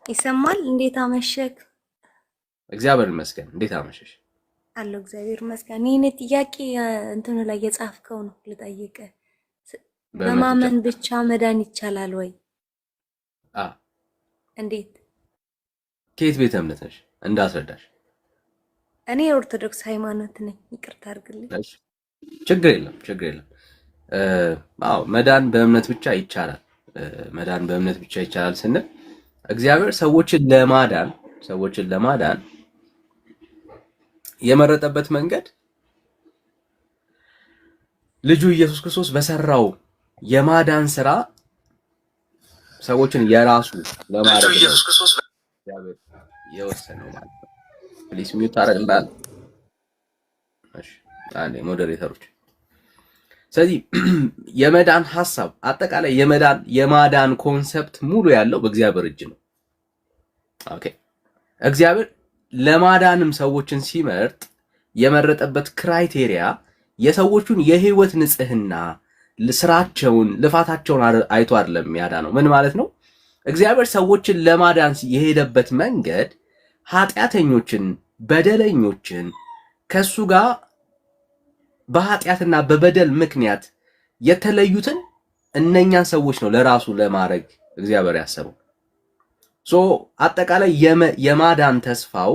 ይሰማል? እንዴት አመሸክ? እግዚአብሔር ይመስገን። እንዴት አመሸሽ? አለሁ፣ እግዚአብሔር ይመስገን። ይህን ጥያቄ እንትኑ ላይ የጻፍከው ነው ልጠይቅህ። በእምነት ብቻ በማመን ብቻ መዳን ይቻላል ወይ? አ እንዴት? ከየት ቤተ እምነት ነሽ? እንዳስረዳሽ። እኔ የኦርቶዶክስ ሃይማኖት ነኝ። ይቅርታ አድርግልኝ። እሺ፣ ችግር የለም፣ ችግር የለም። አዎ፣ መዳን በእምነት ብቻ ይቻላል። መዳን በእምነት ብቻ ይቻላል ስንል እግዚአብሔር ሰዎችን ለማዳን የመረጠበት መንገድ ልጁ ኢየሱስ ክርስቶስ በሰራው የማዳን ስራ ሰዎችን የራሱ ለማድረግ ነው እግዚአብሔር የወሰነው ማለት ነው። Please mute አደርግልሃለሁ። እሺ፣ አንዴ moderator ኦች። ስለዚህ የመዳን ሐሳብ፣ አጠቃላይ የማዳን concept ሙሉ ያለው በእግዚአብሔር እጅ ነው። Okay፣ እግዚአብሔር ለማዳንም ሰዎችን ሲመርጥ የመረጠበት criteria የሰዎቹን የህይወት ንጽህና፣ ስራቸውን፣ ልፋታቸውን አይቶ አይደለም ያዳነው። ምን ማለት ነው? እግዚአብሔር ሰዎችን ለማዳን የሄደበት መንገድ ኃጢአተኞችን፣ በደለኞችን፣ ከሱ ጋር በኃጢአትና በበደል ምክንያት የተለዩትን እነኛን ሰዎች ነው ለራሱ ለማድረግ እግዚአብሔር ያሰበው። So አጠቃላይ የማዳን ተስፋው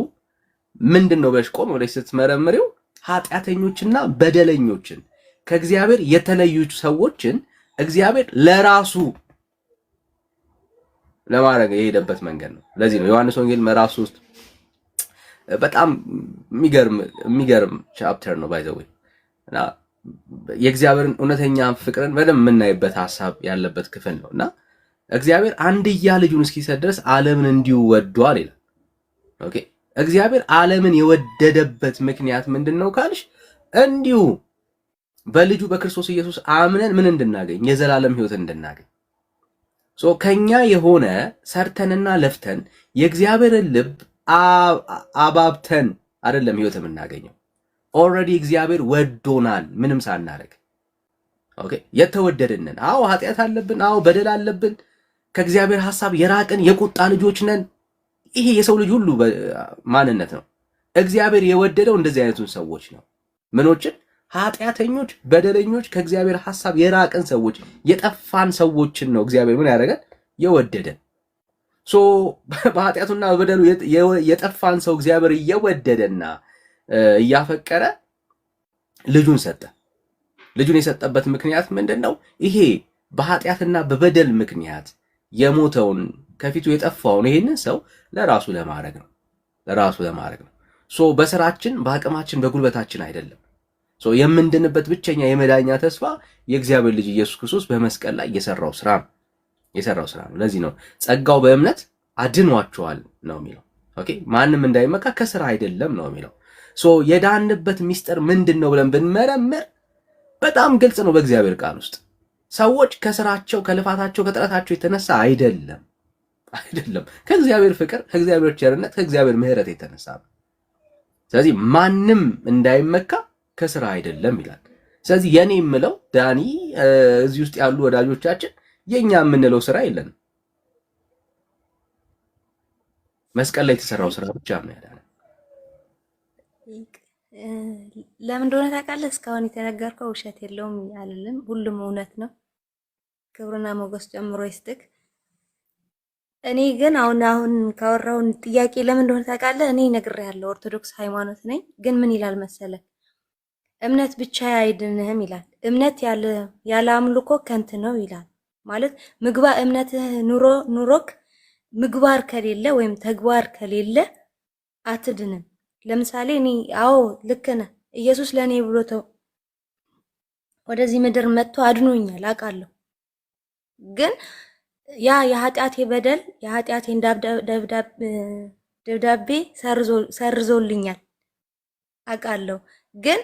ምንድን ነው ብለሽ ቆም ብለሽ ስትመረምሪው ኃጢአተኞችና በደለኞችን፣ ከእግዚአብሔር የተለዩ ሰዎችን እግዚአብሔር ለራሱ ለማድረግ የሄደበት መንገድ ነው። ለዚህ ነው ዮሐንስ ወንጌል ምዕራፍ 3 በጣም የሚገርም የሚገርም chapter ነው by the way፣ እና የእግዚአብሔርን እውነተኛ ፍቅርን በደንብ የምናይበት ሀሳብ ያለበት ክፍል ነው። እና እግዚአብሔር አንድያ ልጁን እስኪሰጥ ድረስ ዓለምን እንዲሁ ወዷል ይላል። Okay፣ እግዚአብሔር ዓለምን የወደደበት ምክንያት ምንድን ነው ካልሽ እንዲሁ በልጁ በክርስቶስ ኢየሱስ አምነን ምን እንድናገኝ? የዘላለም ሕይወት እንድናገኝ። So ከኛ የሆነ ሰርተንና ለፍተን የእግዚአብሔርን ልብ አባብተን አይደለም ሕይወት የምናገኘው። Already እግዚአብሔር ወዶናል ምንም ሳናደርግ። Okay፣ የተወደድንን። አዎ፣ ኃጢአት አለብን። አዎ፣ በደል አለብን። ከእግዚአብሔር ሐሳብ የራቅን የቁጣ ልጆች ነን። ይሄ የሰው ልጅ ሁሉ ማንነት ነው። እግዚአብሔር የወደደው እንደዚህ አይነቱን ሰዎች ነው። ምኖችን? ኃጢአተኞች፣ በደለኞች፣ ከእግዚአብሔር ሐሳብ የራቅን ሰዎች፣ የጠፋን ሰዎችን ነው እግዚአብሔር ምን ያደረገን? የወደደን። So በኃጢአቱና በበደሉ የጠፋን ሰው እግዚአብሔር እየወደደና እያፈቀረ ልጁን ሰጠ። ልጁን የሰጠበት ምክንያት ምንድን ነው? ይሄ በኃጢአትና በበደል ምክንያት የሞተውን፣ ከፊቱ የጠፋውን ይሄንን ሰው ለራሱ ለማድረግ ነው። ለራሱ ለማድረግ ነው። So በስራችን፣ በአቅማችን፣ በጉልበታችን አይደለም። So የምንድንበት ብቸኛ የመዳኛ ተስፋ የእግዚአብሔር ልጅ ኢየሱስ ክርስቶስ በመስቀል ላይ የሰራው ስራ ነው። የሰራው ስራ ነው። ለዚህ ነው ጸጋው በእምነት አድኗችኋል ነው የሚለው። Okay፣ ማንም እንዳይመካ ከስራ አይደለም ነው የሚለው። So የዳንበት ሚስጥር ምንድን ነው ብለን ብንመረምር በጣም ግልጽ ነው በእግዚአብሔር ቃል ውስጥ። ሰዎች ከስራቸው፣ ከልፋታቸው፣ ከጥረታቸው የተነሳ አይደለም፣ አይደለም፣ ከእግዚአብሔር ፍቅር፣ ከእግዚአብሔር ቸርነት፣ ከእግዚአብሔር ምሕረት የተነሳ ነው። ስለዚህ ማንም እንዳይመካ ከስራ አይደለም ይላል። ስለዚህ የኔ የምለው ዳኒ፣ እዚህ ውስጥ ያሉ ወዳጆቻችን፣ የኛ የምንለው ስራ የለንም። መስቀል ላይ የተሰራው ስራ ብቻ ነው ያዳነን። ለምን እንደሆነ ታውቃለህ? እስካሁን የተነገርከው ውሸት የለውም አልልም፣ ሁሉም እውነት ነው። ክብርና ሞገስ ጨምሮ ይስጥክ። እኔ ግን አሁን አሁን ካወራውን ጥያቄ ለምን እንደሆነ ታውቃለህ? እኔ ነግሬሃለሁ፣ ኦርቶዶክስ ሃይማኖት ነኝ። ግን ምን ይላል መሰለህ? እምነት ብቻ አይድንህም ይላል። እምነት ያለ አምልኮ ከንቱ ነው ይላል። ማለት ምግባር እምነትህ ኑሮክ ምግባር ከሌለ ወይም ተግባር ከሌለ አትድንም። ለምሳሌ እኔ አዎ፣ ልክ ነህ። ኢየሱስ ለእኔ ብሎ ወደዚህ ምድር መጥቶ አድኖኛል፣ አውቃለሁ። ግን ያ የኃጢአቴ በደል የኃጢአቴን ደብዳቤ ሰርዞልኛል፣ አውቃለሁ። ግን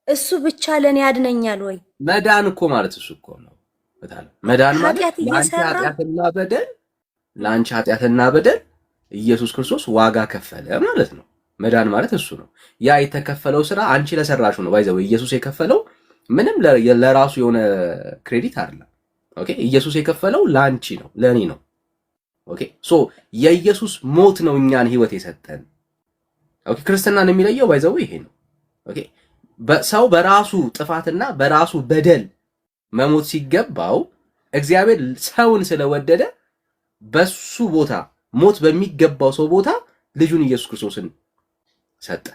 እሱ ብቻ ለእኔ ያድነኛል ወይ? መዳን እኮ ማለት እሱ እኮ ነው። መዳን ማለት ኃጢአት ለአንቺ እየሰራ ኃጢአትና በደል ለአንቺ ኃጢአትና በደል ኢየሱስ ክርስቶስ ዋጋ ከፈለ ማለት ነው። መዳን ማለት እሱ ነው። ያ የተከፈለው ስራ አንቺ ለሰራሽው ነው። By the way፣ ኢየሱስ የከፈለው ምንም ለራሱ የሆነ credit አይደለም። Okay፣ ኢየሱስ የከፈለው ለአንቺ ነው፣ ለእኔ ነው። Okay, so የኢየሱስ ሞት ነው እኛን ህይወት የሰጠን። Okay, ክርስትናን የሚለየው by the way ይሄ ነው። Okay, ሰው በራሱ ጥፋትና በራሱ በደል መሞት ሲገባው እግዚአብሔር ሰውን ስለወደደ በሱ ቦታ፣ ሞት በሚገባው ሰው ቦታ ልጁን ኢየሱስ ክርስቶስን ሰጠ።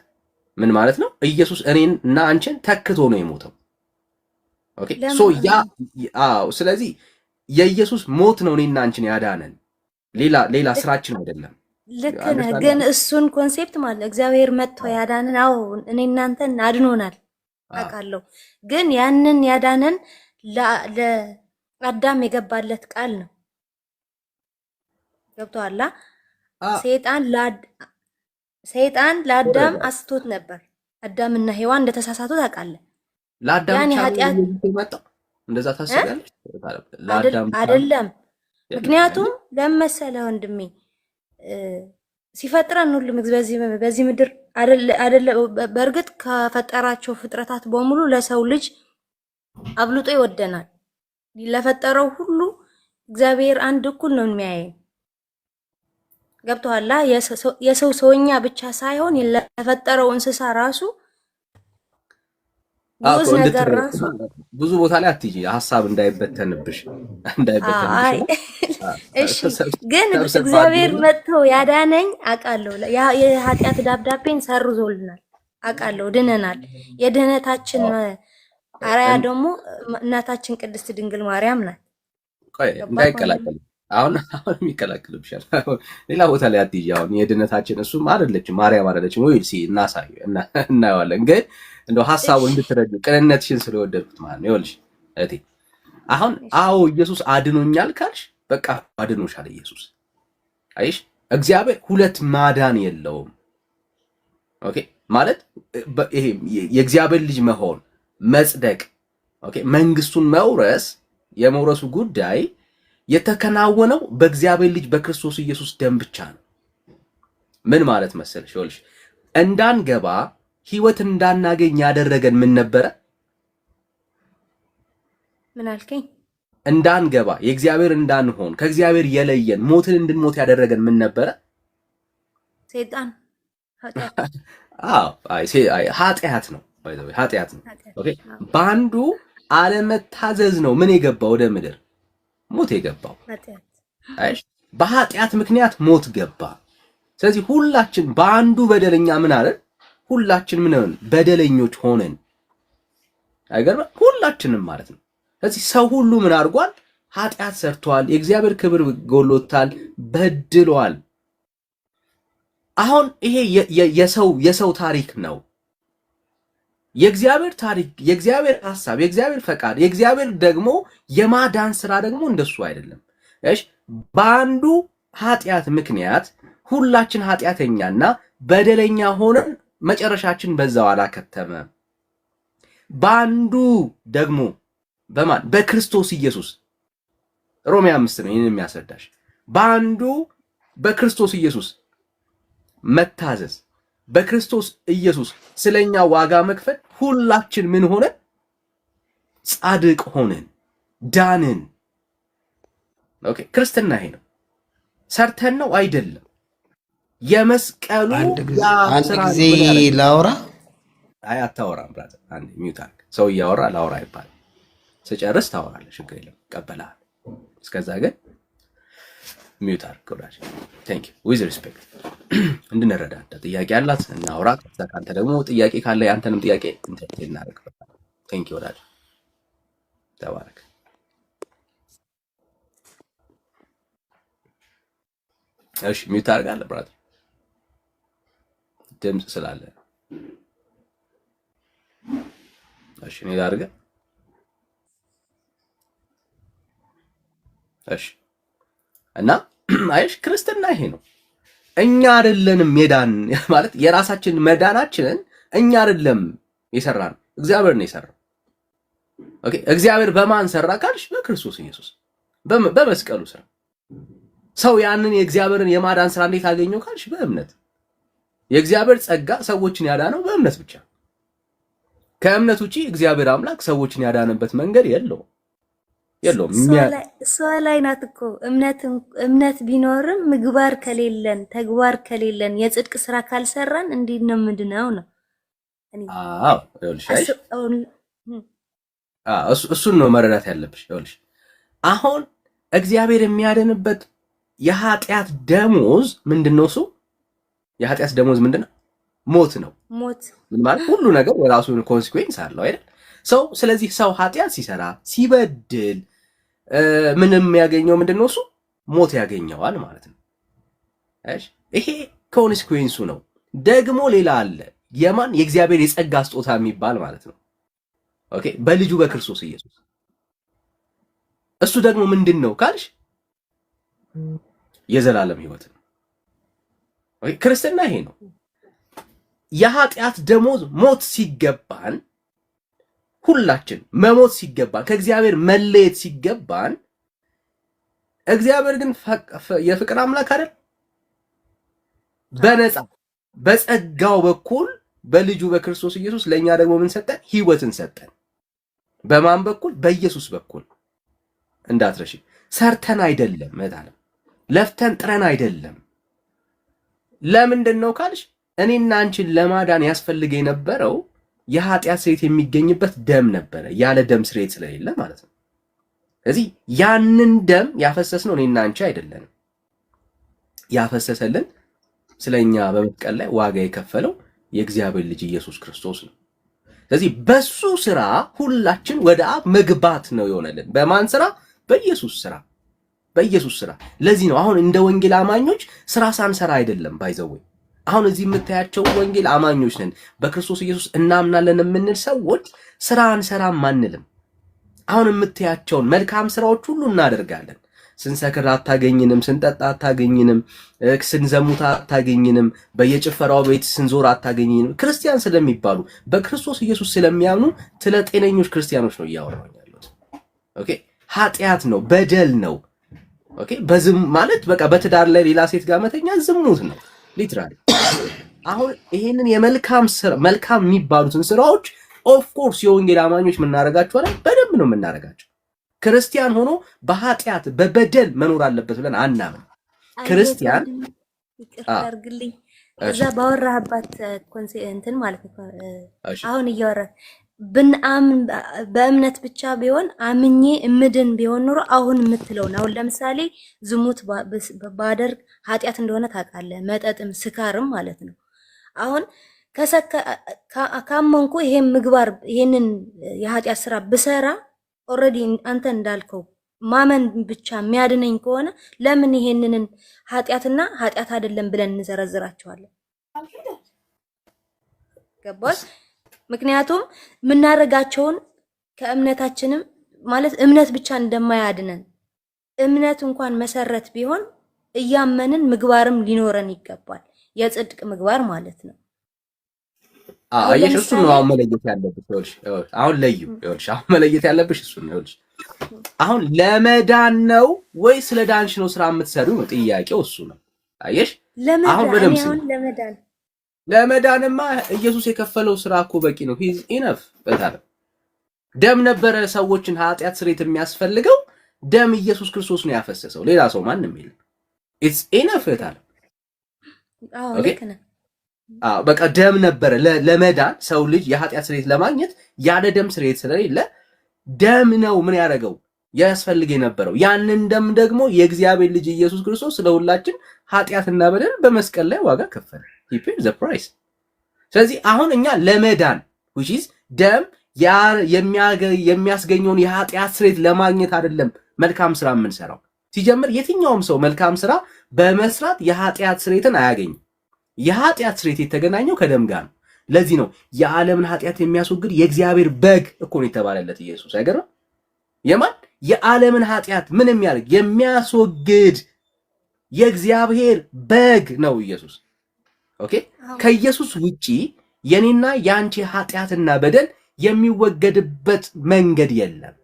ምን ማለት ነው? ኢየሱስ እኔን እና አንቺን ተክቶ ነው የሞተው። Okay, so ያ አዎ፣ ስለዚህ የኢየሱስ ሞት ነው እኔና አንቺን ያዳነን፣ ሌላ ሌላ ስራችን አይደለም። ልክ ነህ። ግን እሱን concept ማለት እግዚአብሔር መጥቶ ያዳነን፣ አዎ እኔ እናንተን አድኖናል አውቃለሁ። ግን ያንን ያዳነን ለአዳም የገባለት ቃል ነው። ገብቶሃል? ሰይጣን ለአዳም አስቶት ነበር። አዳምና ሔዋን እንደተሳሳቱ ታውቃለህ። ለአዳም ያን ብቻ ነው ኃጢአት የመጣው? እንደዛ ታስቢያለሽ? ለአዳም ብቻ ነው? አይደለም። ምክንያቱም ለምን መሰለህ ወንድሜ፣ ሲፈጥረን ሁሉም በዚህ ምድር አይደለ፣ በእርግጥ ከፈጠራቸው ፍጥረታት በሙሉ ለሰው ልጅ አብልጦ ይወደናል። ለፈጠረው ሁሉ እግዚአብሔር አንድ እኩል ነው የሚያየን። ገብቶሃል? የሰው ሰውኛ ብቻ ሳይሆን ለፈጠረው እንስሳ ራሱ ግዑዝ ነገር ራሱ ብዙ ቦታ ላይ አትሂጂ፣ ሀሳብ እንዳይበተንብሽ እንዳይበተንብሽ። አይ እሺ፣ ግን እግዚአብሔር መጥቶ ያዳነኝ አውቃለሁ። የኃጢአት ደብዳቤን ሰርዞልናል አውቃለሁ፣ ድነናል። የድህነታችን አርአያ ደግሞ እናታችን ቅድስት ድንግል ማርያም ናት። ቆይ እንዳይቀላቀል፣ አሁን አሁን የሚቀላቅልብሻል። ሌላ ቦታ ላይ አትሂጂ። አሁን የድነታችን እሱም አይደለችም፣ ማርያም አይደለችም ወይ ሲ እናሳይ እናየዋለን። ግን እንደው ሀሳቡ እንድትረዱ ቅንነትሽን ስለወደድኩት ማለት ነው። ይኸውልሽ እህቴ፣ አሁን አዎ ኢየሱስ አድኖኛል ካልሽ በቃ አድኖሻል ኢየሱስ። አይሽ፣ እግዚአብሔር ሁለት ማዳን የለውም። Okay, ማለት ይሄ የእግዚአብሔር ልጅ መሆን፣ መጽደቅ፣ okay, መንግስቱን መውረስ፣ የመውረሱ ጉዳይ የተከናወነው በእግዚአብሔር ልጅ በክርስቶስ ኢየሱስ ደም ብቻ ነው። ምን ማለት መሰለሽ? ይኸውልሽ፣ እንዳንገባ፣ ህይወት እንዳናገኝ ያደረገን ምን ነበረ? ምን አልከኝ? እንዳንገባ፣ የእግዚአብሔር እንዳንሆን፣ ከእግዚአብሔር የለየን፣ ሞትን እንድንሞት ያደረገን ምን ነበረ? ሰይጣን፣ ኃጢአት። አዎ፣ አይ ኃጢአት ነው። By the way ኃጢአት ነው። Okay, በአንዱ አለመታዘዝ ነው ምን የገባው ወደ ምድር? ሞት የገባው። አይሽ፣ በኃጢአት ምክንያት ሞት ገባ። ስለዚህ ሁላችን በአንዱ በደለኛ ምን አለን? ሁላችን ምን ሆንን? በደለኞች ሆነን። አይገርምም? ሁላችንም ማለት ነው። ስለዚህ ሰው ሁሉ ምን አድርጓል? ኃጢአት ሰርቷል። የእግዚአብሔር ክብር ጎሎታል፣ በድሏል። አሁን ይሄ የሰው ታሪክ ነው። የእግዚአብሔር ታሪክ፣ የእግዚአብሔር ሐሳብ፣ የእግዚአብሔር ፈቃድ፣ የእግዚአብሔር ደግሞ የማዳን ስራ ደግሞ እንደሱ አይደለም። እሺ፣ በአንዱ ኃጢአት ምክንያት ሁላችን ኃጢአተኛና በደለኛ ሆነን መጨረሻችን በዛው አላከተመም። በአንዱ ደግሞ በማን? በክርስቶስ ኢየሱስ። ሮሜ 5 ነው ይህንን የሚያስረዳሽ። በአንዱ በክርስቶስ ኢየሱስ መታዘዝ፣ በክርስቶስ ኢየሱስ ስለኛ ዋጋ መክፈል ሁላችን ምን ሆነን? ጻድቅ ሆነን ዳንን። Okay, ክርስትና ይሄ ነው። ሰርተን ነው አይደለም። የመስቀሉ አንድ ጊዜ ላውራ። አይ አታወራም brother። አንዴ mute አድርግ። ሰው እያወራ ላውራ ይባላል። ስጨርስ ታወራለህ፣ ችግር የለም እቀበልሃለሁ። እስከዛ ግን mute አድርግ ወዳጅ። Thank you, with respect እንድንረዳዳ። ጥያቄ ያላት እናውራ። ከዛ ከአንተ ደግሞ ጥያቄ ካለ የአንተንም ጥያቄ entertain እናደርግበታለን። Thank you ወዳጅ፣ ተባረክ። እሺ፣ mute ታደርጋለህ brother፣ ድምፅ ስላለ። እሺ፣ እኔ ላድርገህ። እሺ፣ እና አይሽ፣ ክርስትና ይሄ ነው። እኛ አይደለንም የዳን፣ ማለት የራሳችን መዳናችንን እኛ አይደለም የሰራን፣ እግዚአብሔር ነው የሰራው። Okay, እግዚአብሔር በማን ሰራ ካልሽ በክርስቶስ ኢየሱስ በመስቀሉ ስራ። ሰው ያንን የእግዚአብሔርን የማዳን ስራ እንዴት አገኘው ካልሽ በእምነት። የእግዚአብሔር ጸጋ ሰዎችን ያዳነው በእምነት ብቻ። ከእምነት ውጪ እግዚአብሔር አምላክ ሰዎችን ያዳነበት መንገድ የለውም። የለውም። እሷ ላይ ናት እኮ። እምነት ቢኖርም ምግባር ከሌለን፣ ተግባር ከሌለን፣ የጽድቅ ስራ ካልሰራን እንዴት ነው ምንድነው ነው? አዎ ይኸውልሽ፣ እሱን ነው መረዳት ያለብሽ። ይኸውልሽ አሁን እግዚአብሔር የሚያድንበት የኃጢአት ደሞዝ ምንድን ነው? እሱ የኃጢአት ደሞዝ ምንድን ነው? ሞት ነው። ሞት። ምን ማለት፣ ሁሉ ነገር የራሱን consequence አለው አይደል? ሰው ስለዚህ ሰው ኃጢአት ሲሰራ፣ ሲበድል ምንም የሚያገኘው ምንድን ነው? እሱ ሞት ያገኘዋል ማለት ነው። እሺ ይሄ consequence ኡ ነው። ደግሞ ሌላ አለ። የማን? የእግዚአብሔር የጸጋ ስጦታ የሚባል ማለት ነው። Okay፣ በልጁ በክርስቶስ ኢየሱስ። እሱ ደግሞ ምንድን ነው ካልሽ የዘላለም ሕይወት ነው። Okay፣ ክርስትና ይሄ ነው። የኃጢአት ደሞዝ ሞት ሲገባን፣ ሁላችን መሞት ሲገባን፣ ከእግዚአብሔር መለየት ሲገባን፣ እግዚአብሔር ግን የፍቅር አምላክ አይደል? በነፃ በጸጋው በኩል በልጁ በክርስቶስ ኢየሱስ ለእኛ ደግሞ ምን ሰጠን? ሕይወትን ሰጠን። በማን በኩል? በኢየሱስ በኩል። እንዳትረሺ፣ ሰርተን አይደለም፣ እህት፣ ለፍተን ጥረን አይደለም። ለምንድን ነው ካልሽ እኔና አንቺን ለማዳን ያስፈልግ የነበረው የኃጢአት ስርየት የሚገኝበት ደም ነበረ። ያለ ደም ስርየት ስለሌለ ማለት ነው። ስለዚህ ያንን ደም ያፈሰስነው እኔና አንቺ አይደለንም። ያፈሰሰልን፣ ስለኛ በመስቀል ላይ ዋጋ የከፈለው የእግዚአብሔር ልጅ ኢየሱስ ክርስቶስ ነው። ስለዚህ በሱ ስራ ሁላችን ወደ አብ መግባት ነው የሆነልን። በማን ስራ? በኢየሱስ ስራ፣ በኢየሱስ ስራ። ለዚህ ነው አሁን እንደ ወንጌል አማኞች ስራ ሳንሰራ አይደለም፣ by the way። አሁን እዚህ የምታያቸው ወንጌል አማኞች ነን፣ በክርስቶስ ኢየሱስ እናምናለን የምንል ሰዎች ስራ አንሰራም አንልም። አሁን የምታያቸውን መልካም ስራዎች ሁሉ እናደርጋለን። ስንሰክር አታገኝንም፣ ስንጠጣ አታገኝንም፣ ስንዘሙት አታገኝንም፣ በየጭፈራው ቤት ስንዞር አታገኝንም። ክርስቲያን ስለሚባሉ፣ በክርስቶስ ኢየሱስ ስለሚያምኑ ስለ ጤነኞች ክርስቲያኖች ነው እያወራሁኝ ያለሁት። Okay፣ ኃጢአት ነው፣ በደል ነው። Okay፣ በዝም ማለት በቃ በትዳር ላይ ሌላ ሴት ጋር መተኛት ዝሙት ነው literally። አሁን ይሄንን የመልካም ስራ፣ መልካም የሚባሉትን ስራዎች of course የወንጌል አማኞች የምናደርጋቸው አይደል? በደንብ ነው የምናደርጋቸው። ክርስቲያን ሆኖ በኃጢአት በበደል መኖር አለበት ብለን አናምን። ክርስቲያን ይቅርታ አድርግልኝ፣ እዛ ባወራህባት እንትን ማለት ነው። አሁን እያወራህ ብንአምን በእምነት ብቻ ቢሆን፣ አምኜ እምድን ቢሆን ኑሮ አሁን የምትለውን፣ አሁን ለምሳሌ ዝሙት ባደርግ ኃጢአት እንደሆነ ታውቃለህ። መጠጥም ስካርም ማለት ነው። አሁን ካመንኩ ይሄን ምግባር፣ ይሄንን የኃጢአት ስራ ብሰራ already አንተ እንዳልከው ማመን ብቻ የሚያድነኝ ከሆነ ለምን ይሄንን ኃጢአትና ኃጢአት አይደለም ብለን እንዘረዝራቸዋለን? ገባህ? ምክንያቱም የምናደርጋቸውን ከእምነታችንም ማለት እምነት ብቻ እንደማያድነን፣ እምነት እንኳን መሰረት ቢሆን እያመንን ምግባርም ሊኖረን ይገባል። የጽድቅ ምግባር ማለት ነው። አየሽ፣ እሱን ነው አሁን መለየት ያለብሽ። ይኸውልሽ አሁን ለዩ። ይኸውልሽ አሁን መለየት ያለብሽ እሱን ነው። ይኸውልሽ አሁን ለመዳን ነው ወይ ስለ ዳንሽ ነው ስራ የምትሰሪው ነው ጥያቄው፣ እሱ ነው። አየሽ አሁን በደምብ አሁን ለመዳን ለመዳንማ ኢየሱስ የከፈለው ስራ እኮ በቂ ነው። He's enough። በታለ ደም ነበረ ሰዎችን ኃጢአት ስርየት የሚያስፈልገው ደም ኢየሱስ ክርስቶስ ነው ያፈሰሰው፣ ሌላ ሰው ማንም የለም። It's enough ታለ። አዎ ልክ ነህ። አዎ በቃ ደም ነበረ ለመዳን፣ ሰው ልጅ የኃጢአት ስርየት ለማግኘት ያለ ደም ስርየት ስለሌለ ደም ነው ምን ያደረገው ያስፈልግ የነበረው። ያንን ደም ደግሞ የእግዚአብሔር ልጅ ኢየሱስ ክርስቶስ ስለ ሁላችን ኃጢአትና በደል በመስቀል ላይ ዋጋ ከፈለ። He paid the price። ስለዚህ አሁን እኛ ለመዳን which is ደም የሚያስገኘውን የኃጢአት ስርየት ለማግኘት አይደለም መልካም ስራ የምንሰራው። ሲጀምር የትኛውም ሰው መልካም ስራ በመስራት የኃጢአት ስርየትን አያገኝም። የኃጢአት ስርየት የተገናኘው ከደም ጋር ነው። ለዚህ ነው የዓለምን ኃጢአት የሚያስወግድ የእግዚአብሔር በግ እኮ ነው የተባለለት ኢየሱስ። አይገርም? የማን? የዓለምን ኃጢአት ምን የሚያደርግ? የሚያስወግድ የእግዚአብሔር በግ ነው ኢየሱስ። Okay፣ ከኢየሱስ ውጪ የኔና የአንቺ ኃጢአትና በደል የሚወገድበት መንገድ የለም።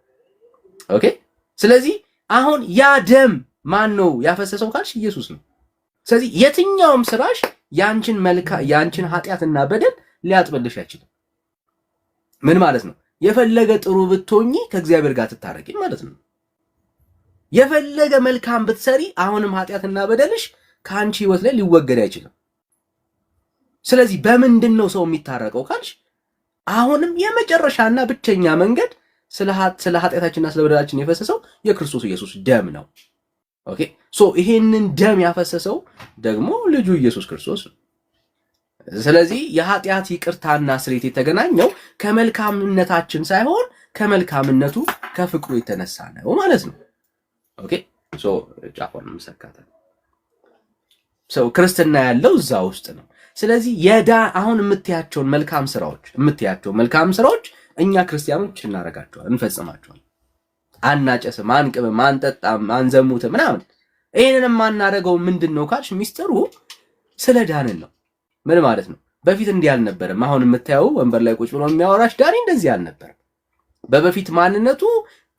Okay፣ ስለዚህ አሁን ያ ደም ማን ነው ያፈሰሰው ካልሽ ኢየሱስ ነው። ስለዚህ የትኛውም ስራሽ ያንቺን መልካ ያንቺን ኃጢአትና በደል ሊያጥብልሽ አይችልም። ምን ማለት ነው? የፈለገ ጥሩ ብትሆኚ ከእግዚአብሔር ጋር ትታረቂ ማለት ነው። የፈለገ መልካም ብትሰሪ አሁንም ኃጢአትና በደልሽ ከአንቺ ህይወት ላይ ሊወገድ አይችልም። ስለዚህ በምንድን ነው ሰው የሚታረቀው ካልሽ አሁንም የመጨረሻና ብቸኛ መንገድ ስለ ኃጢአታችንና ስለ በደላችን የፈሰሰው የክርስቶስ ኢየሱስ ደም ነው። Okay, so ይሄንን ደም ያፈሰሰው ደግሞ ልጁ ኢየሱስ ክርስቶስ ነው። ስለዚህ የኃጢአት ይቅርታና ስርየት የተገናኘው ከመልካምነታችን ሳይሆን ከመልካምነቱ ከፍቅሩ የተነሳ ነው ማለት ነው። Okay, so ጫፏን መሰካታል። So ክርስትና ያለው እዛ ውስጥ ነው። ስለዚህ የዳ አሁን የምትያቸውን መልካም ስራዎች እኛ ክርስቲያኖች እናደርጋቸዋል፣ እንፈጽማቸዋል። አናጨስም፣ አንቅምም፣ አንጠጣም፣ አንዘሙትም ምናምን። ይህንን የማናደርገው ምንድን ነው ካልሽ ሚስጥሩ ስለ ዳንን ነው። ምን ማለት ነው? በፊት እንዲህ አልነበረም። አሁን የምታየው ወንበር ላይ ቁጭ ብሎ የሚያወራሽ ዳኒ እንደዚህ አልነበረም። በበፊት ማንነቱ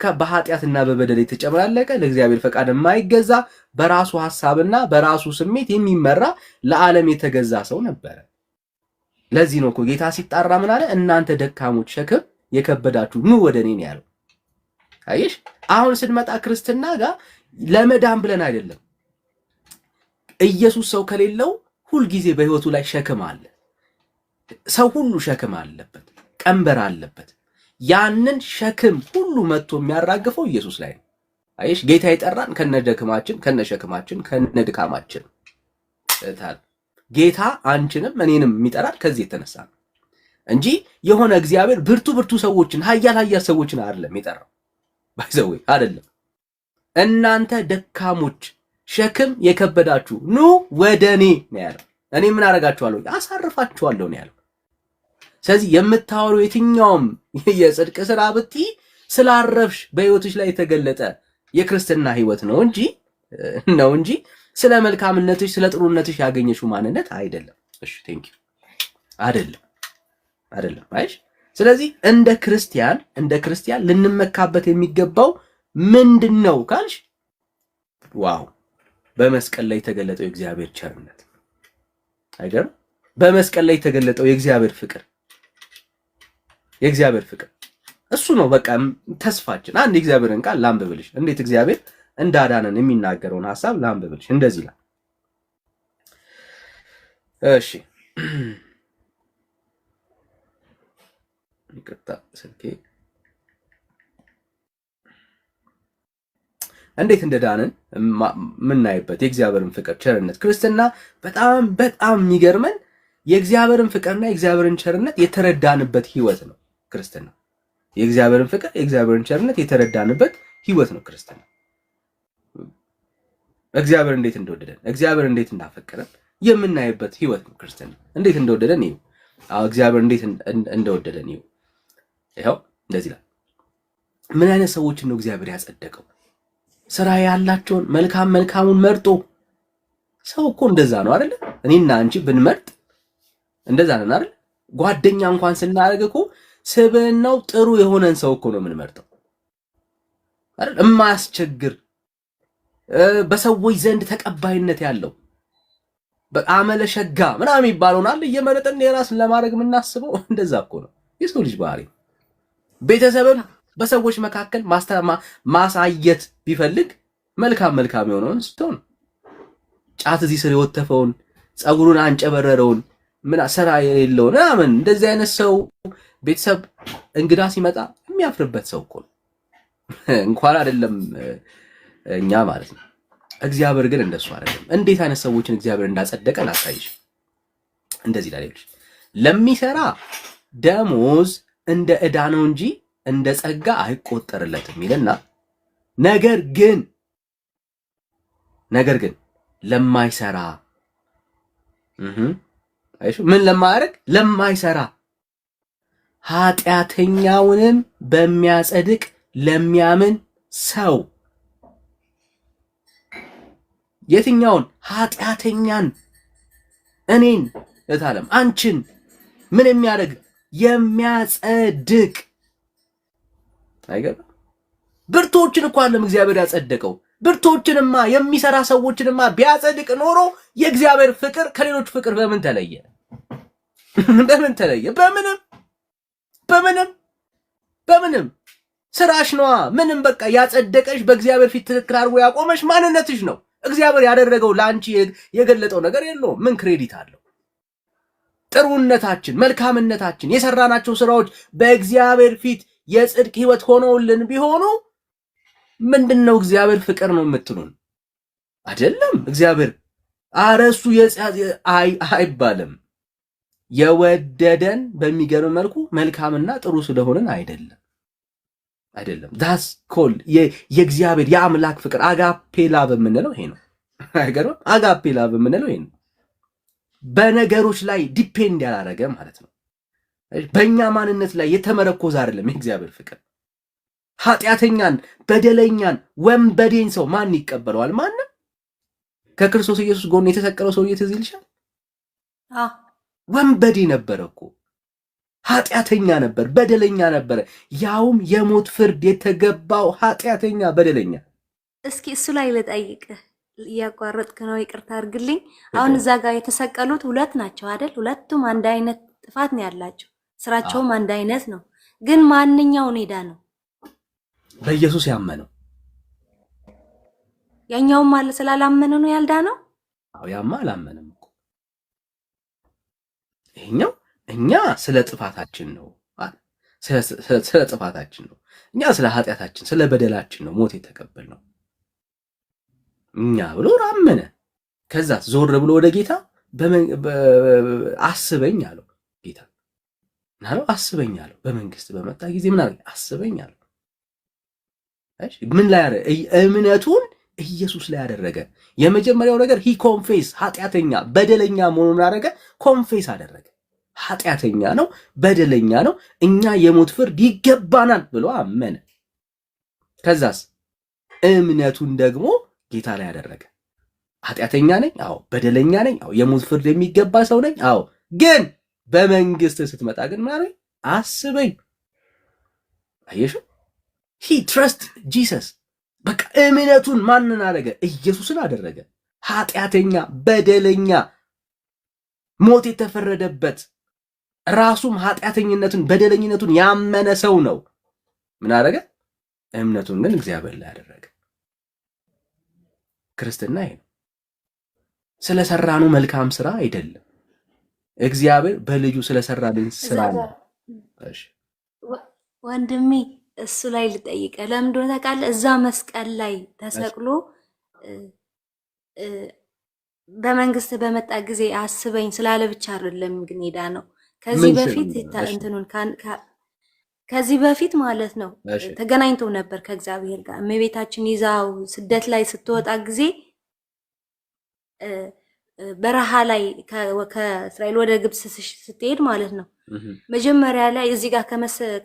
በኃጢአትና በበደል የተጨመላለቀ፣ ለእግዚአብሔር ፈቃድ የማይገዛ፣ በራሱ ሐሳብና በራሱ ስሜት የሚመራ፣ ለዓለም የተገዛ ሰው ነበረ። ለዚህ ነው እኮ ጌታ ሲጣራ ምን አለ? እናንተ ደካሞች፣ ሸክም የከበዳችሁ ኑ ወደ እኔ ነው ያለው። አየሽ፣ አሁን ስንመጣ ክርስትና ጋር ለመዳን ብለን አይደለም። ኢየሱስ ሰው ከሌለው ሁልጊዜ በህይወቱ ላይ ሸክም አለ። ሰው ሁሉ ሸክም አለበት፣ ቀንበር አለበት። ያንን ሸክም ሁሉ መጥቶ የሚያራግፈው ኢየሱስ ላይ ነው። አየሽ፣ ጌታ የጠራን ከነ ደክማችን፣ ከነ ሸክማችን፣ ከነ ድካማችን ታል ጌታ አንቺንም እኔንም የሚጠራን ከዚህ የተነሳ ነው እንጂ የሆነ እግዚአብሔር ብርቱ ብርቱ ሰዎችን፣ ኃያል ኃያል ሰዎችን አይደለም የጠራው። By the way አይደለም። እናንተ ደካሞች፣ ሸክም የከበዳችሁ ኑ ወደ እኔ ነው ያለው። እኔ ምን አደርጋችኋለሁ? አሳርፋችኋለሁ ነው ያለው። ስለዚህ የምታወሩ የትኛውም የጽድቅ ስራ ብትይ ስላረፍሽ በህይወትሽ ላይ የተገለጠ የክርስትና ህይወት ነው እንጂ ስለ መልካምነትሽ፣ ስለ ጥሩነትሽ ያገኘሽው ማንነት አይደለም። እሺ፣ thank you። አይደለም፣ አይደለም። አይሽ፣ ስለዚህ እንደ ክርስቲያን ልንመካበት የሚገባው ምንድን ነው ካልሽ፣ wow፣ በመስቀል ላይ የተገለጠው የእግዚአብሔር ቸርነት አይገርም? በመስቀል ላይ የተገለጠው የእግዚአብሔር ፍቅር እሱ ነው በቃ ተስፋችን። አንድ የእግዚአብሔርን ቃል ላንብብልሽ፣ እንዴት እግዚአብሔር እንዳዳነን የሚናገረውን ሐሳብ ላንብብልሽ። እንደዚህ ይላል። እሺ፣ ይቅርታ ስልኬ። እንዴት እንደዳንን የምናይበት የእግዚአብሔርን ፍቅር፣ ቸርነት። ክርስትና በጣም በጣም የሚገርመን የእግዚአብሔርን ፍቅርና የእግዚአብሔርን ቸርነት የተረዳንበት ህይወት ነው ክርስትና። የእግዚአብሔርን ፍቅር፣ የእግዚአብሔርን ቸርነት የተረዳንበት ህይወት ነው ክርስትና። እግዚአብሔር እንዴት እንደወደደን፣ እግዚአብሔር እንዴት እንዳፈቀረን የምናይበት ህይወት ነው ክርስትና። እንዴት እንደወደደን ይኸው። አዎ፣ እግዚአብሔር እንዴት እንደወደደን ይኸው። ይኸው እንደዚህ ይላል። ምን አይነት ሰዎችን ነው እግዚአብሔር ያጸደቀው? ስራ ያላቸውን፣ መልካም መልካሙን መርጦ። ሰው እኮ እንደዛ ነው አይደለ? እኔና አንቺ ብንመርጥ እንደዛ ነን አይደል? ጓደኛ እንኳን ስናደርግ እኮ ስብዕናው ጥሩ የሆነን ሰው እኮ ነው የምንመርጠው አይደል? እማያስቸግር፣ በሰዎች ዘንድ ተቀባይነት ያለው፣ አመለ ሸጋ ምናምን የሚባለውን አለ እየመረጥን የራስን ለማድረግ የምናስበው። እንደዛ እኮ ነው የሰው ልጅ ባህሪ። ቤተሰብም በሰዎች መካከል ማሳየት ቢፈልግ መልካም መልካም የሆነውን ሰው ነው። ጫት እዚህ ስር የወተፈውን፣ ፀጉሩን አንጨበረረውን፣ ምን ስራ የሌለውን ምናምን እንደዚህ አይነት ሰው ቤተሰብ እንግዳ ሲመጣ የሚያፍርበት ሰው እኮ ነው። እንኳን አይደለም እኛ ማለት ነው። እግዚአብሔር ግን እንደሱ አይደለም። እንዴት አይነት ሰዎችን እግዚአብሔር እንዳጸደቀ ላሳይሽ። እንደዚህ ይላል፣ ይኸውልሽ፣ ለሚሰራ ደሞዝ እንደ ዕዳ ነው እንጂ እንደ ጸጋ አይቆጠርለትም ይልና ነገር ግን ለማይሰራ አይሹ ምን ለማያደርግ፣ ለማይሰራ፣ ኃጢአተኛውንም በሚያጸድቅ ለሚያምን ሰው። የትኛውን ኃጢአተኛን? እኔን እታለም አንቺን ምን የሚያደርግ? የሚያጸድቅ። አይገርም? ብርቱዎችን እኮ አይደለም እግዚአብሔር ያጸደቀው። ብርቱዎችንማ፣ የሚሰራ ሰዎችንማ ቢያጸድቅ ኖሮ የእግዚአብሔር ፍቅር ከሌሎች ፍቅር በምን ተለየ? በምን ተለየ? በምንም፣ በምንም፣ በምንም። ስራሽ ነዋ። ምንም በቃ ያጸደቀሽ፣ በእግዚአብሔር ፊት ትክክል አድርጎ ያቆመሽ ማንነትሽ ነው። እግዚአብሔር ያደረገው ለአንቺ የገለጠው ነገር የለውም። ምን credit አለው? ጥሩነታችን፣ መልካምነታችን፣ የሰራናቸው ስራዎች በእግዚአብሔር ፊት የጽድቅ ህይወት ሆነውልን ቢሆኑ ምንድን ነው እግዚአብሔር ፍቅር ነው የምትሉን? አይደለም። እግዚአብሔር አረሱ አይባልም። የወደደን በሚገርም መልኩ መልካምና ጥሩ ስለሆንን አይደለም፣ አይደለም። That's called የእግዚአብሔር የአምላክ ፍቅር agape love የምንለው ይሄ ነው። አይገርምም? Agape love የምንለው ይሄ ነው። በነገሮች ላይ depend ያላረገ ማለት ነው። በእኛ ማንነት ላይ የተመረኮዘ አይደለም የእግዚአብሔር ፍቅር። ኃጢአተኛን፣ በደለኛን፣ ወንበዴን ሰው ማን ይቀበለዋል? ማንም። ከክርስቶስ ኢየሱስ ጎን የተሰቀለው ሰውዬ ትዝ ይልሻል? ወንበዴ ነበረ እኮ፣ ኃጢአተኛ ነበር፣ በደለኛ ነበረ። ያውም የሞት ፍርድ የተገባው ኃጢአተኛ በደለኛ። እስኪ እሱ ላይ ልጠይቅህ፣ እያቋረጥክ ነው፣ ይቅርታ አድርግልኝ። አሁን እዛ ጋር የተሰቀሉት ሁለት ናቸው አይደል? ሁለቱም አንድ አይነት ጥፋት ነው ያላቸው፣ ስራቸውም አንድ አይነት ነው። ግን ማንኛው ነው የዳነው? በኢየሱስ ያመነው። ያኛውም አለ ስላላመነ ነው ያልዳነው? አዎ፣ ያማ አላመነም እኮ። ይሄኛው እኛ ስለ ጥፋታችን ነው፣ ስለ ጥፋታችን ነው፣ እኛ ስለ ኃጢአታችን፣ ስለ በደላችን ነው ሞት የተቀበልነው እኛ ብሎ አመነ። ከዛ ዞር ብሎ ወደ ጌታ አስበኝ አለው። ጌታ ምን አለው? አስበኝ አለው። በመንግስት በመጣ ጊዜ ምን አለ? አስበኝ አለው። ምን ላይ እምነቱን ኢየሱስ ላይ አደረገ። የመጀመሪያው ነገር he confess፣ ኃጢአተኛ በደለኛ መሆኑን አደረገ፣ confess አደረገ። ኃጢአተኛ ነው፣ በደለኛ ነው፣ እኛ የሞት ፍርድ ይገባናል ብሎ አመነ። ከዛስ እምነቱን ደግሞ ጌታ ላይ አደረገ። ኃጢአተኛ ነኝ፣ አዎ፣ በደለኛ ነኝ፣ አዎ፣ የሞት ፍርድ የሚገባ ሰው ነኝ፣ አዎ። ግን በመንግስት ስትመጣ ግን ምን አለኝ? አስበኝ። አየሽው? He trust Jesus። በቃ እምነቱን ማንን አደረገ? ኢየሱስን አደረገ። ኃጢአተኛ፣ በደለኛ፣ ሞት የተፈረደበት፣ ራሱም ኃጢአተኝነቱን በደለኝነቱን ያመነ ሰው ነው። ምን አደረገ? እምነቱን ግን እግዚአብሔር ላይ አደረገ። ክርስትና ይሄ ነው። ስለሰራነው መልካም ስራ አይደለም። እግዚአብሔር በልጁ ስለሰራልን ስራ ነው። እሺ። ወንድሜ፣ እሱ ላይ ልጠይቅህ። ለምን እንደሆነ ታውቃለህ? እዛ መስቀል ላይ ተሰቅሎ በመንግስት በመጣ ጊዜ አስበኝ ስላለ ብቻ አይደለም ግን የዳነው። ከዚህ በፊት እንትኑን ከዚህ በፊት ማለት ነው ተገናኝተው ነበር ከእግዚአብሔር ጋር። እመቤታችን ይዛው ስደት ላይ ስትወጣ ጊዜ በረሃ ላይ ከእስራኤል ወደ ግብፅ ስትሄድ ማለት ነው። መጀመሪያ ላይ እዚህ ጋር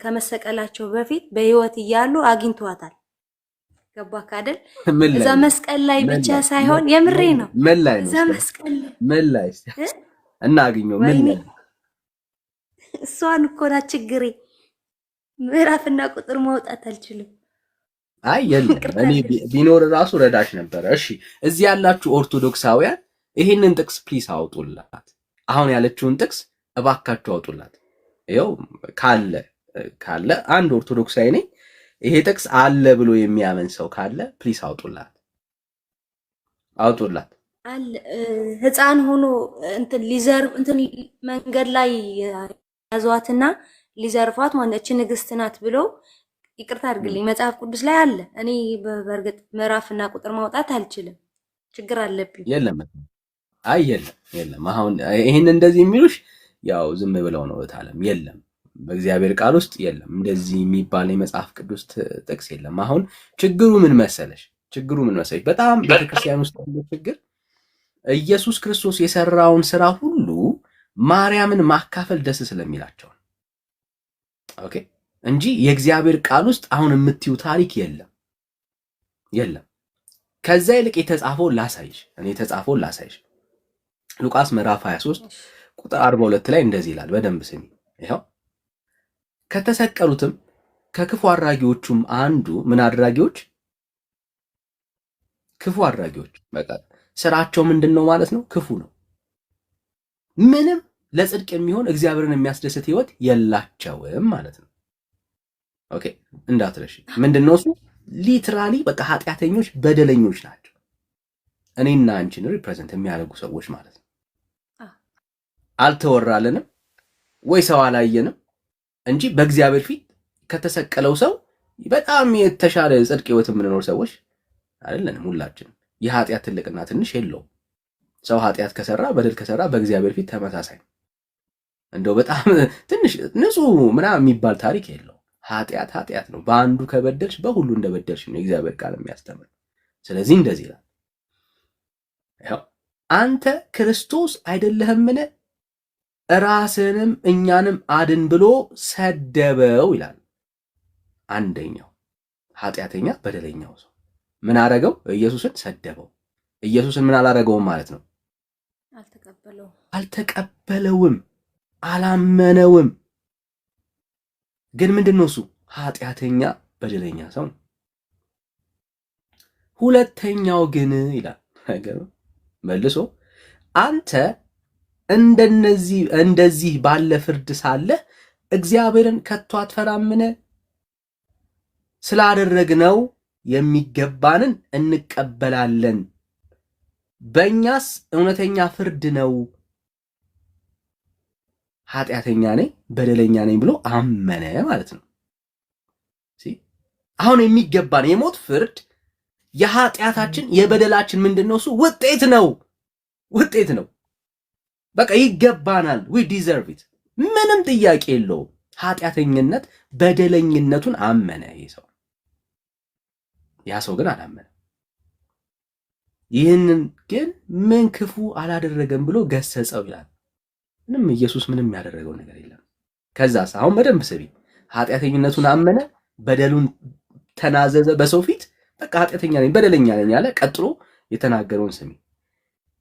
ከመሰቀላቸው በፊት በህይወት እያሉ አግኝተዋታል። ገባህ አይደል? እዛ መስቀል ላይ ብቻ ሳይሆን፣ የምሬ ነው። ምን ላይ ነው? እዛ መስቀል ላይ ምን ላይ እናግኘው? ምን ላይ? እሷን እኮ ናት ችግሬ። ምዕራፍና ቁጥር ማውጣት አልችልም። አይ የለም፣ እኔ ቢኖር ራሱ ረዳሽ ነበረ። እሺ፣ እዚህ ያላችሁ ኦርቶዶክሳውያን ይሄንን ጥቅስ please አውጡላት። አሁን ያለችውን ጥቅስ እባካችሁ አውጡላት። ይኸው ካለ ካለ አንድ ኦርቶዶክሳዊ ነኝ ይሄ ጥቅስ አለ ብሎ የሚያምን ሰው ካለ please አውጡላት፣ አውጡላት። አለ። ህፃን ሆኖ እንትን ሊዘርፍ እንትን መንገድ ላይ ያዟትና ሊዘርፏት ማለት እቺ ንግስት ናት ብሎ፣ ይቅርታ አድርግልኝ፣ መጽሐፍ ቅዱስ ላይ አለ። እኔ በእርግጥ ምዕራፍና ቁጥር ማውጣት አልችልም፣ ችግር አለብኝ። የለም፣ አይ የለም፣ የለም። አሁን ይሄን እንደዚህ የሚሉሽ ያው ዝም ብለው ነው። እታለም የለም፣ በእግዚአብሔር ቃል ውስጥ የለም፣ እንደዚህ የሚባል የመጽሐፍ ቅዱስ ጥቅስ የለም። አሁን ችግሩ ምን መሰለሽ? ችግሩ ምን መሰለሽ? በጣም ቤተክርስቲያን ውስጥ ያለው ችግር ኢየሱስ ክርስቶስ የሰራውን ስራ ሁሉ ማርያምን ማካፈል ደስ ስለሚላቸው ነው። Okay፣ እንጂ የእግዚአብሔር ቃል ውስጥ አሁን የምትዩ ታሪክ የለም፣ የለም። ከዛ ይልቅ የተጻፈውን ላሳይሽ፣ እኔ የተጻፈውን ላሳይሽ። ሉቃስ ምዕራፍ 23 ቁጥር 42 ላይ እንደዚህ ይላል። በደንብ ስሚ። ይኸው፣ ከተሰቀሉትም ከክፉ አድራጊዎቹም አንዱ፣ ምን አድራጊዎች? ክፉ አድራጊዎች። በቃ ስራቸው ምንድን ነው ማለት ነው? ክፉ ነው። ምንም ለጽድቅ የሚሆን እግዚአብሔርን የሚያስደስት ህይወት የላቸውም ማለት ነው። Okay እንዳትረሺ። ምንድነው እሱ? Literally በቃ ኃጢአተኞች በደለኞች ናቸው። እኔና አንቺን represent የሚያደርጉ ሰዎች ማለት ነው። አልተወራልንም ወይ ሰው አላየንም እንጂ በእግዚአብሔር ፊት ከተሰቀለው ሰው በጣም የተሻለ ጽድቅ ህይወት የምንኖር ሰዎች አይደለንም። ሁላችንም የኃጢአት ትልቅና ትንሽ የለውም። ሰው ኃጢአት ከሰራ፣ በደል ከሰራ በእግዚአብሔር ፊት ተመሳሳይ ነው። እንደው በጣም ትንሽ ንጹህ ምናምን የሚባል ታሪክ የለውም። ኃጢአት ኃጢአት ነው። በአንዱ ከበደልሽ በሁሉ እንደበደልሽ ነው የእግዚአብሔር ቃል የሚያስተምር። ስለዚህ እንደዚህ ይላል፣ ይኸው አንተ ክርስቶስ አይደለህምን? ራስህንም እኛንም አድን ብሎ ሰደበው ይላል። አንደኛው ኃጢአተኛ በደለኛው ሰው ምን አረገው? ኢየሱስን ሰደበው። ኢየሱስን ምን አላረገውም ማለት ነው? አልተቀበለውም። አልተቀበለውም፣ አላመነውም። ግን ምንድን ነው እሱ? ኃጢአተኛ በደለኛ ሰው ነው። ሁለተኛው ግን ይላል መልሶ አንተ እንደነዚህ እንደዚህ ባለ ፍርድ ሳለህ እግዚአብሔርን ከቶ አትፈራምን? ስላደረግነው የሚገባንን እንቀበላለን፣ በእኛስ እውነተኛ ፍርድ ነው። ኃጢአተኛ ነኝ በደለኛ ነኝ ብሎ አመነ ማለት ነው። አሁን የሚገባን የሞት ፍርድ የኃጢአታችን የበደላችን ምንድን ነው? እሱ ውጤት ነው፣ ውጤት ነው። በቃ ይገባናል። We deserve it፣ ምንም ጥያቄ የለውም። ኃጢአተኝነት በደለኝነቱን አመነ ይህ ሰው። ያ ሰው ግን አላመነም። ይህንን ግን ምን ክፉ አላደረገም ብሎ ገሰጸው ይላል። ምንም ኢየሱስ ምንም ያደረገው ነገር የለም። ከዛስ አሁን በደንብ ስቢ። ኃጢአተኝነቱን አመነ፣ በደሉን ተናዘዘ በሰው ፊት፣ በቃ ኃጢአተኛ ነኝ በደለኛ ነኝ አለ። ቀጥሎ የተናገረውን ስሚ።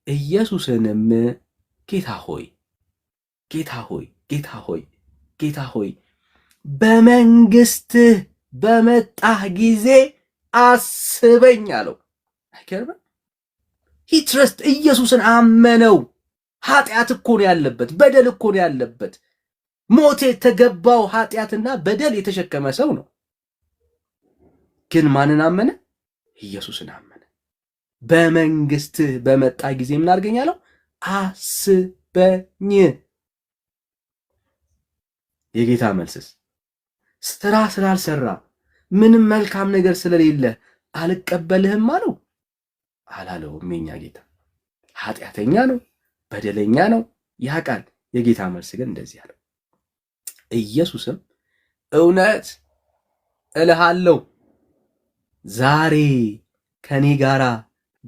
ኢየሱስንም ጌታ ሆይ፣ ጌታ ሆይ፣ ጌታ ሆይ፣ ጌታ ሆይ፣ በመንግስትህ በመጣህ ጊዜ አስበኝ አለው። አይገርምም? He trust ኢየሱስን አመነው። ኃጢአት እኮ ነው ያለበት፣ በደል እኮ ነው ያለበት። ሞት የተገባው ኃጢአትና በደል የተሸከመ ሰው ነው። ግን ማንን አመነ? ኢየሱስን አመነ። በመንግስትህ በመጣህ ጊዜ ምን አድርገኝ አለው? አስበኝ። የጌታ መልስስ ስራ ስላልሰራ፣ ምንም መልካም ነገር ስለሌለ አልቀበልህም አለው? አላለውም። የኛ ጌታ ኃጢአተኛ ነው፣ በደለኛ ነው፣ ያውቃል። የጌታ መልስ ግን እንደዚህ አለው። ኢየሱስም እውነት እልሃለሁ ዛሬ ከኔ ጋራ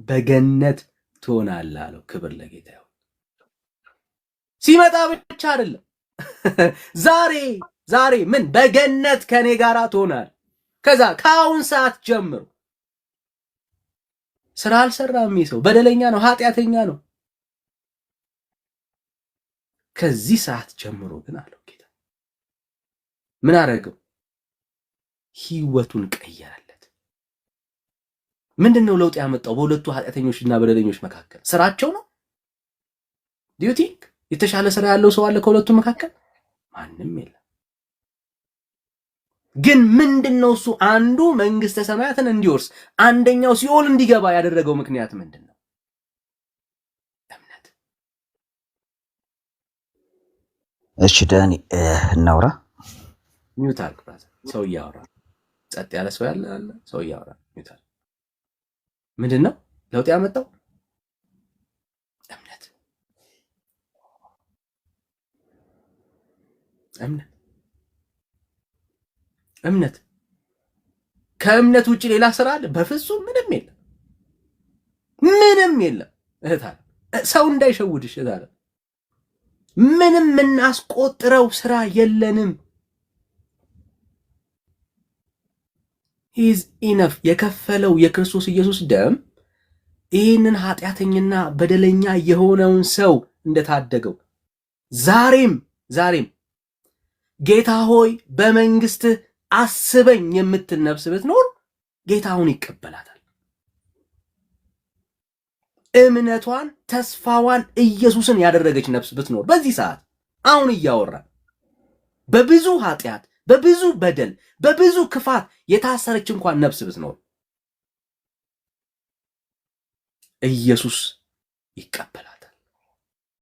በገነት ትሆናለህ አለው። ክብር ለጌታ ይሁን። ሲመጣ ብቻ አይደለም፣ ዛሬ፣ ዛሬ ምን በገነት ከኔ ጋራ ትሆናለህ። ከዛ ከአሁን ሰዓት ጀምሮ ስራ አልሰራም። ይህ ሰው በደለኛ ነው፣ ኃጢአተኛ ነው። ከዚህ ሰዓት ጀምሮ ግን አለው ጌታ፣ ምን አደረገው? ህይወቱን ቀየረለት። ምንድን ነው ለውጥ ያመጣው በሁለቱ ኃጢአተኞችና በደለኞች መካከል? ስራቸው ነው? Do you think የተሻለ ስራ ያለው ሰው አለ ከሁለቱ መካከል? ማንም የለም። ግን ምንድን ነው እሱ አንዱ መንግስተ ሰማያትን እንዲወርስ አንደኛው ሲኦል እንዲገባ ያደረገው ምክንያት ምንድን ነው? እምነት። እሺ ዳኒ፣ እናውራ። Mute አድርግ brother። ሰው እያወራ፣ ጸጥ ያለ ሰው ያለ አለ። ሰው እያወራ mute አድርግ። ምንድን ነው ለውጥ ያመጣው? እምነት፣ እምነት፣ እምነት። ከእምነት ውጭ ሌላ ስራ አለ? በፍጹም ምንም የለም፣ ምንም የለም። እህት አለ፣ ሰው እንዳይሸውድሽ እህት አለ። ምንም የምናስቆጥረው ስራ የለንም። He's enough። የከፈለው የክርስቶስ ኢየሱስ ደም ይህንን ኃጢአተኛና በደለኛ የሆነውን ሰው እንደታደገው ዛሬም፣ ዛሬም ጌታ ሆይ በመንግስትህ አስበኝ የምትል ነፍስ ብትኖር ጌታውን ይቀበላታል። እምነቷን ተስፋዋን ኢየሱስን ያደረገች ነፍስ ብትኖር በዚህ ሰዓት አሁን እያወራን በብዙ ኃጢአት፣ በብዙ በደል በብዙ ክፋት የታሰረች እንኳን ነፍስ ብትኖር ኢየሱስ ይቀበላታል።